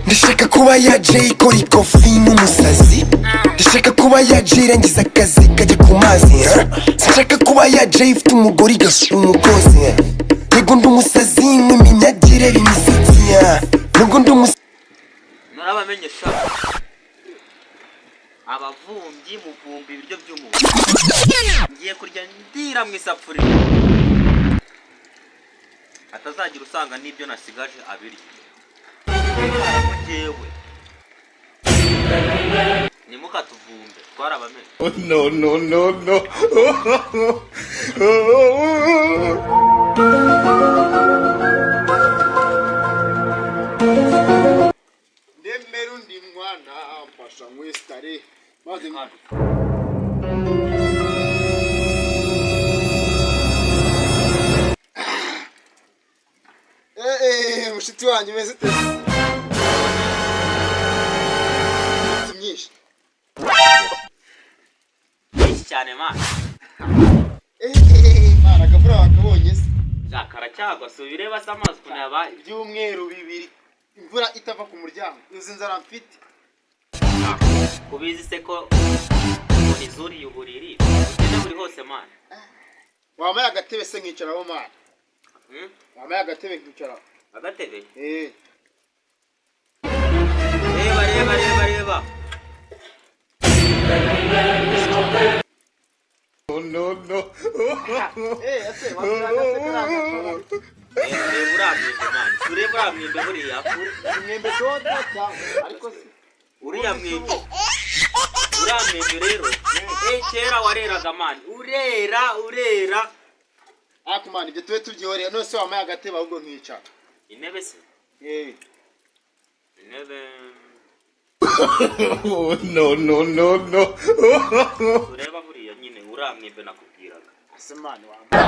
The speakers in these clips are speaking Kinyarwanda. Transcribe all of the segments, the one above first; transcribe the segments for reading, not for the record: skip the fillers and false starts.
Ndashaka kuba ya Jay ikora ikofi n'umusazi. Ndashaka kuba ya Jay irangiza akazi kajya ku mazi, huh? Sinshaka kuba ya Jay ifite umugore igasura umukozi. Yego, ndi umusazi nk'iminyagire imisatsi, yeah. Nubwo ndi umusazi. Narabamenye sha, abavumbyi muvumba ibiryo by'umuntu. Ngiye kurya ndira mu isafuriya, atazagira usanga n'ibyo nasigaje abirya. Njyewe nimukatuvumbe, twarabamenye. No, no, no, no. Ndemera undi mwana mfasha nkwesitare maze. Mushiti wanjye, umeze ute? Iminsi myinshi. Byinshi cyane, man. Mana, akavura wakabonye se? Karacyagwa, si ubireba se amazi ukuntu yabaye? Ibyumweru 2 imvura itava ku muryango. Izi nzara mfite! Kubizi se ko umuntu izuriye uburiri, ugeze buri hose, man. Wambaye agatebe se nkicaraho, mana? Hmm? Wambaye agatebe nkicaraho? Agatebe? Eh. Reba, reba, reba, reba. No, no. Ese washaka se kariya gacoro? Reba, reba uriya mwembe, man. Urebe uriya mwembe buriya. Umwembe dodo cyangwa ariko se? Uriya mwembe, uriya mwembe rero, kera wareraga, man, urera, urera. Ariko mana, ibyo tube tubyihoreye. None se wambaye agatebe ahubwo nkicara? Intebe se? Eh. Intebe. No, no, no, no. Ureba buriya nyine, uriya mwembe nakubwiraga. Ese man, wambaye,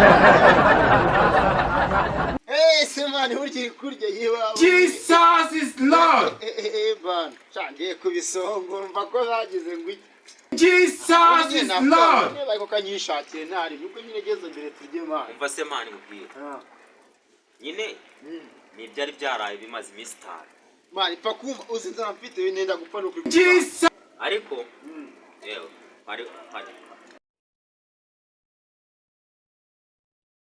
ese man, burya uri kurya yewe? Jesus is Lord. Bana, ngiye kubisongo, mva ko zagize ngo iki. Jesus is Lord. Niba ariko kanyishakire ntari nubwo nyine geze mbere turye, man. Umva se, man, mubwira nyine ni ibyari byaraye bimaze iminsi 5. Man, ipfa kumva uzi inzara mfite, nenda gupfa, ni ukuri. Jesus. Ariko yewe hari hari